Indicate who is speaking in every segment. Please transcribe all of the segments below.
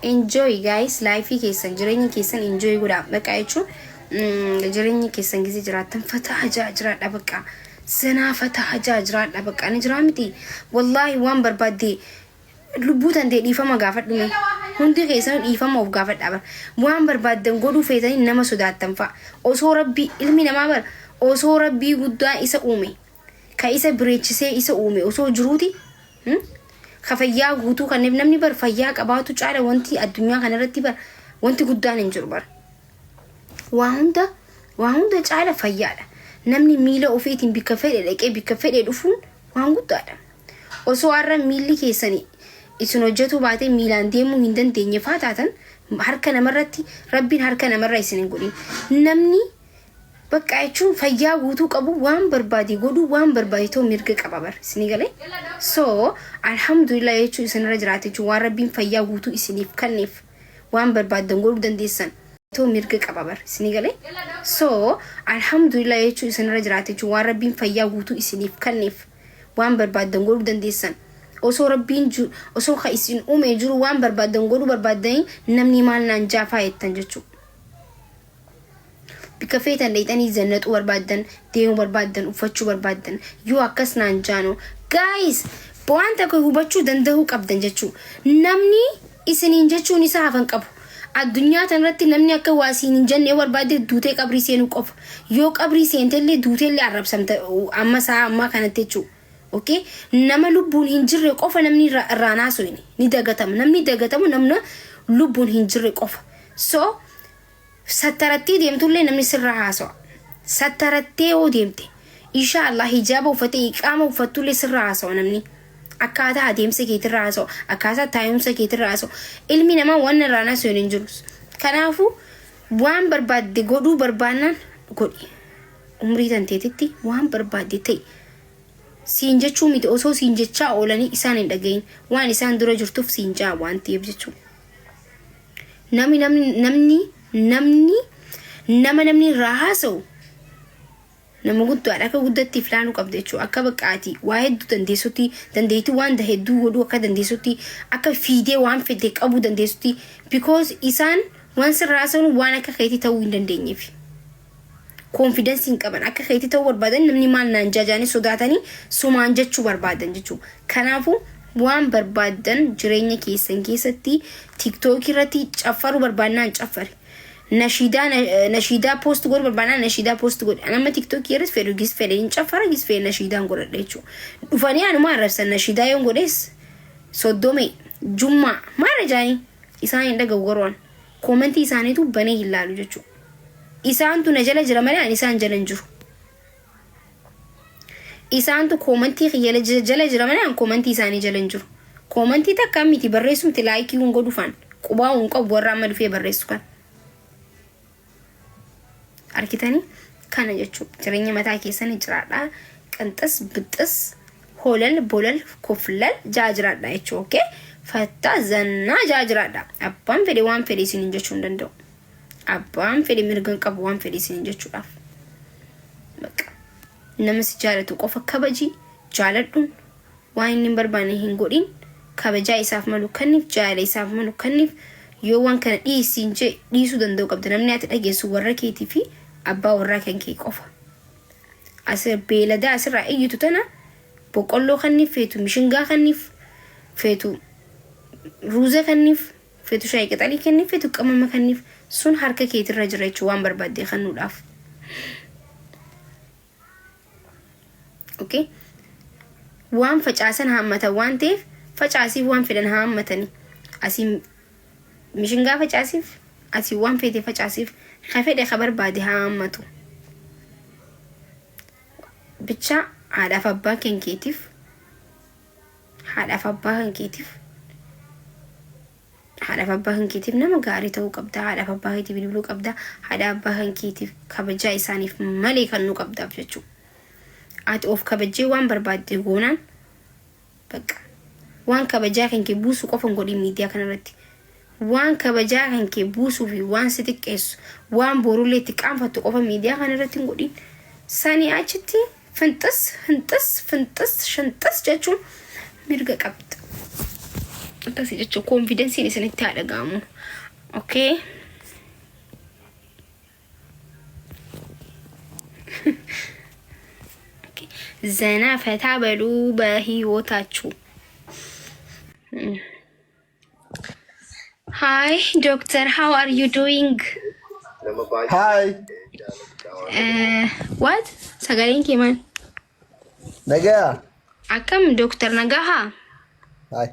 Speaker 1: Enjoy guys, life keessan, jireenya keessan enjoy godhaa. Bakka jechuun jireenya keessan gisee jiraattan fataa jaa jiraadha bakka. Zanaa fataa jaa jiraadha bakka. Ani jiraa miti. Wallaahi waan barbaadde lubbuu tantee dhiifama gaafadhu mee. Hundi keessan dhiifama of gaafadhaa bar. Waan barbaaddan godhuu feetanii nama sodaattan fa'a. Osoo rabbii ilmi namaa bar osoo rabbii guddaa isa uume ka isa bireechisee isa uume osoo jiruuti ka fayyaa guutuu kanneef namni bar fayyaa qabaatu caala wanti addunyaa kanarratti bar wanti guddaan hin jiru bar. Waa hunda waa hunda caala fayyaadha. Namni miila ofiitiin bikka fedhe dhaqee bikka fedhe dhufuun waan guddaadha. Osoo har'a miilli keessan isin hojjetuu baatee miilaan deemuu hin dandeenye faa taatan harka namarratti rabbiin harka namarra isin hin godhin. Namni Bakka jechuun fayyaa guutuu qabu waan barbaade godhuu waan barbaade ta'uu mirga qaba bar isinii galee. So alhamdulillah jechuu isinirra jiraate jechuun waan rabbiin fayyaa guutuu isiniif kenneef waan barbaaddan godhuu dandeessan ta'uu mirga qaba bar isinii galee. So alhamdulillah jechuu isinirra jiraate jechuun waan rabbiin fayyaa guutuu isiniif kenneef waan barbaaddan godhuu dandeessan. Osoo rabbiin osoo ka isin uume jiru waan barbaaddan godhuu barbaaddanii namni maal naan jaafaa jettan jechuudha. Bikka feetan dheyxanii zannaxuu barbaaddan, deemuu barbaaddan, uffachuu barbaaddan. Yoo akkas naan jaanoo. Guys, waan tokko hubachuu danda'uu qabdan jechuu. Namni isiniin jechuun isaa hafan qabu. Addunyaa tanarratti namni akka waa siin hin jenne yoo barbaadde duutee qabrii seenuu qofa. Yoo qabrii seentellee duuteellee arrabsamta amma sa'a ammaa kanatti jechuu. Okay? Nama lubbuun hin jirre qofa namni irraa naasoyne ni dagatama. Namni dagatamu namna lubbuun hin jirre qofa. So, Sattarattee deemtullee namni sirraa haasawa. Sattarattee yoo deemte insha Allah hijaaba uffatee iqaama uffattullee sirraa haasawa namni. Akkaataa adeemsa keetirraa haasawa, akkaataa taa'umsa keetirraa haasawa. Ilmi namaa waan irraa haasa'u hin jiru. Kanaafuu waan barbaadde godhuu barbaannaan godhi. Umrii tanteetitti waan barbaadde ta'i. Siin jechuu miti osoo siin jechaa oolanii isaan hin dhagahin waan isaan dura jirtuuf siin ja'a waan ta'eef jechuudha. Namni namni namni namni nama namni irraa haasa'u nama guddaadha akka guddatti if laaluu qabda jechuudha. Akka baqqaati waa hedduu dandeessutti dandeettii waan hedduu godhuu akka dandeessutti akka fiidee waan fedhe qabuu dandeessutti because isaan waan sirraa haasa'uun waan akka keetii ta'uu hin dandeenyeef. Koonfidansii hin qaban akka keetii ta'uu barbaadan namni maal naan jajaanii sodaatanii sumaan jechuu barbaadan jechuudha. Kanaafuu waan barbaaddan jireenya keessan keessatti TikTok irratti caffaruu barbaannaan caffari. Nashiidaa nashiidaa post godhuu barbaannaan nashiidaa post godhi. Ani amma TikTok irratti fedhu gis fedhe hin caffara gis fedhe nashiidaan godhadha jechuudha. Dhufanii anuma arrabsan nashiidaa yoon godhes soddome jummaa maal jaanii isaan hin dhagahu garuu koomentii isaaniitu banee hin laalu jechuudha. Isaantu na jala jira malee ani isaan jala hin jiru. Isaantu koomantii kiyya jala jira malee ani koomantii isaanii jala hin jiru. Koomantii takka miti barreessumti laayikii hin godhufaan qubaa hin qabu warra amma dhufee barreessu kan. Argitanii kana jechuudha jireenya mataa keessanii jiraadhaa qinxis bixxis holal bolal koflal jaa jiraadhaa jechuudha. Okay? Fattaa zannaa jaa jiraadhaa. Abbaan fedhe waan fedhe isiniin jechuu hin danda'u. Abbaan fedhe mirga hin qabu waan fedhe isiniin jechuudhaaf. Bakka nama si jaalatu qofa kabaji jaaladhuun waan inni hin barbaanne hin godhin kabajaa isaaf malu kenniif jaalala isaaf malu kenniif yoo waan kana dhiisiin jee dhiisuu danda'u qabda namni ati dhageessu warra keetii fi abbaa warraa kan kee qofa. Asir beeladaa asirraa iyyitu tana boqqolloo kenniif feetu mishingaa kenniif feetu ruuza kenniif Fetu shaayii qixalii kenniif fetu qamama kenniif sun harka keetirra jira jechuun waan barbaadde kennuudhaaf. Okay? Waan facaasan haammatan waan ta'eef facaasiif waan fedhan haammatanii. Asiin mishingaa facaasiif asiin waan feete facaasiif ka fedhe ka barbaade haammatu. Bichaa haadhaaf abbaa kenkeetiif haadhaaf abbaa kan keetiif haadhaaf abbaa kan keetiif nama gaarii ta'uu qabda haadhaaf abbaa keetiif bilbiluu qabda haadha abbaa kan keetiif kabajaa isaaniif malee kennuu qabdaaf jechuudha. Ati of kabajjee waan barbaadde goonaan bakka waan kabajaa kan kee buusu qofa hin godhin miidiyaa kanarratti. Waan kabajaa kan kee buusuu fi waan si xiqqeessu waan borullee itti qaanfattu qofa miidiyaa kanarratti hin godhin. Sanii achitti finxis finxis finxis shinxis jechuun mirga qabda. Akkasii jechuun confidenceiin isinitti haa dhaga'amu. Okay. ዘና ፈታ በሉ በህይወታችሁ። Hi doctor, how are you doing?
Speaker 2: Hi.
Speaker 1: What? Sagaleen kee maal?
Speaker 2: Nagaa.
Speaker 1: Akkam doctor, nagahaa?
Speaker 2: Hi.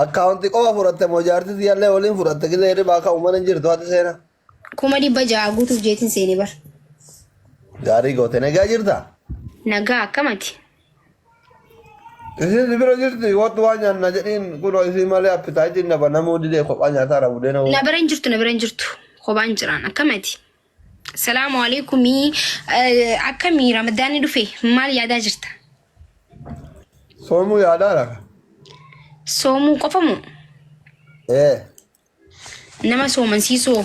Speaker 2: Akkaawuntii qofa fudhatte moo jaartii tiyyaallee waliin fudhatte? Gisee hirribaa ka'u mana hin jirtu haati seena.
Speaker 1: 600,000 guutuuf jeetiin seenee bar.
Speaker 2: Gaarii goote. Nagaa jirta?
Speaker 1: Nagaa, akkamati?
Speaker 2: Isin si bira jirti, wattu waan nyaanna jedhiin. Kunoo isii malee appetiteiin na banamuu didee, kophaa nyaataa buddeena.
Speaker 1: Na bira hin jirtu, na bira hin jirtu. Kophaan jiraan, akkamati? Salaamu alaikumii. Akkamii Ramadaanni dhufe, maal yaadaa jirta?
Speaker 2: Soomuu yaadaadha.
Speaker 1: Soomuu qofa moo?
Speaker 2: Ee.
Speaker 1: Nama soomansiisoo?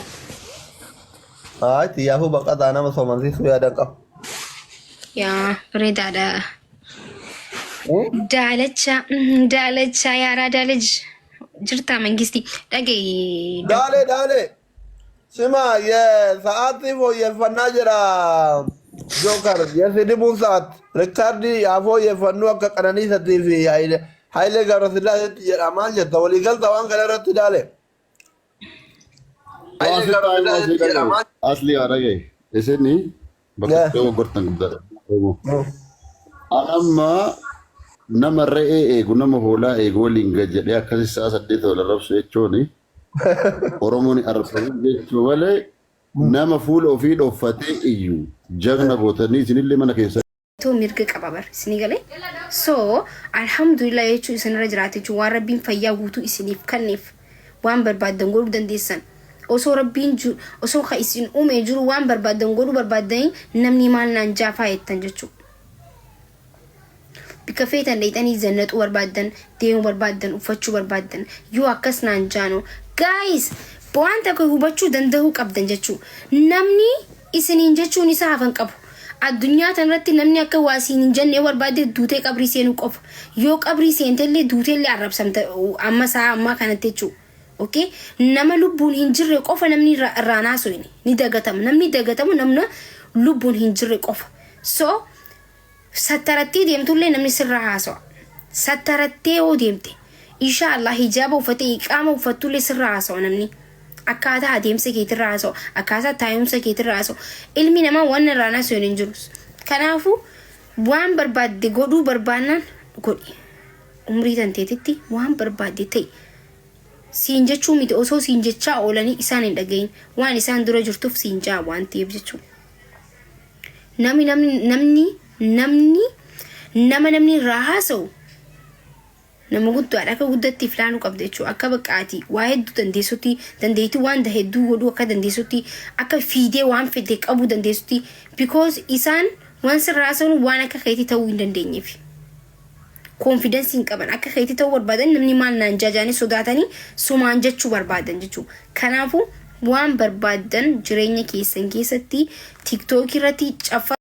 Speaker 2: Haa, xiyyaafuu baqataa nama soomansiisuu yaadan qabu.
Speaker 1: Yaa, bareedaadha. Daalacha daalacha yaaraa daalaj jirtaa mangisti dhagaye.
Speaker 2: Daalee, daalee. Sima sa'aatii fooyyeffannaa jedha Jookar. Yesidibuun sa'aat. Record haa fooyyeffannu akka Qananiisatii fi Hayilee Gabrasillaaseetti jedha. Maal jetta? Waliigalta waan kana irratti, daalee?
Speaker 3: Waa sitti haa asii dhagaye. Asli haa dhagaye. Isin bakka dogoggortan guddaadha. Anamma nama re'ee eegu, nama hoolaa eegu waliin gad jedhee akkasi sa'a 8 wal arrabsu jechuun Oromoon arrabsamu jechuu malee, nama fuula ofii dhoffatee iyyu jagna gootanii isinillee mana keessa
Speaker 1: Too mirga qaba bar, isinii galee. So alhamdulillah jechuu isinirra jiraate jechuun waan Rabbiin fayyaa guutuu isiniif kenneef waan barbaaddan godhuu dandeessan. Osoo Rabbiin osoo ka isin uume jiru waan barbaaddan godhuu barbaaddanii, namni maal naan jaafaa jettan jechuudha. Bikka feetan dheeyxanii zannaxuu barbaaddan, deemuu barbaaddan, uffachuu barbaaddan yoo akkas naan jaano, guys, waan takka hubachuu danda'uu qabdan jechuu. Namni isiniin jechuun isaa hafan qabu. Addunyaa tanarratti namni akka waa siin hin jenne yoo barbaadde, duutee qabrii seenuu qofa. Yoo qabrii seentellee, duuteellee arrabsamta amma sa'a ammaa kanatti jechuu. Okay? Nama lubbuun hin jirre qofa namni irraa naasoyne ni dagatama. Namni dagatamu namna lubbuun hin jirre qofa. So sattarattee deemtullee namni sirraa haasawa. Sattarattee yoo deemte, insha Allah, hijaaba uffatee iqaama uffattullee sirraa haasawa namni. Akkaataa adeemsa keetirraa haasawa, akkaataa taa'umsa keetirraa haasawa. Ilmi namaa waan irraa naasoyne hin jiru. Kanaafuu waan barbaadde godhuu barbaannaan godhi. Umrii tanteetitti waan barbaadde ta'i. Siin jechuu miti, osoo siin jechaa oolanii isaan hin dhagayin. Waan isaan dura jirtuuf siin jaa waan ta'eef jechuudha. Namni namni namni namni nama namni irraa haasa'u nama guddaadha. Akka guddatti ilaaluu qabda jechuudha. Akka baqqaati waa hedduu dandeessutti, dandeettii waan hedduu godhuu akka dandeessutti, akka fiidee waan fedhe qabuu dandeessutti, because isaan waan sirraa haasa'an waan akka keetii ta'uu hin dandeenyeef. Confidence hin qaban. Akka keetii ta'uu barbaadan, namni maal naan jaajaanii sodaatanii sumaan jechuu barbaadan jechuudha. Kanaafuu waan barbaaddan jireenya keessan keessatti TikTok irratti caffa.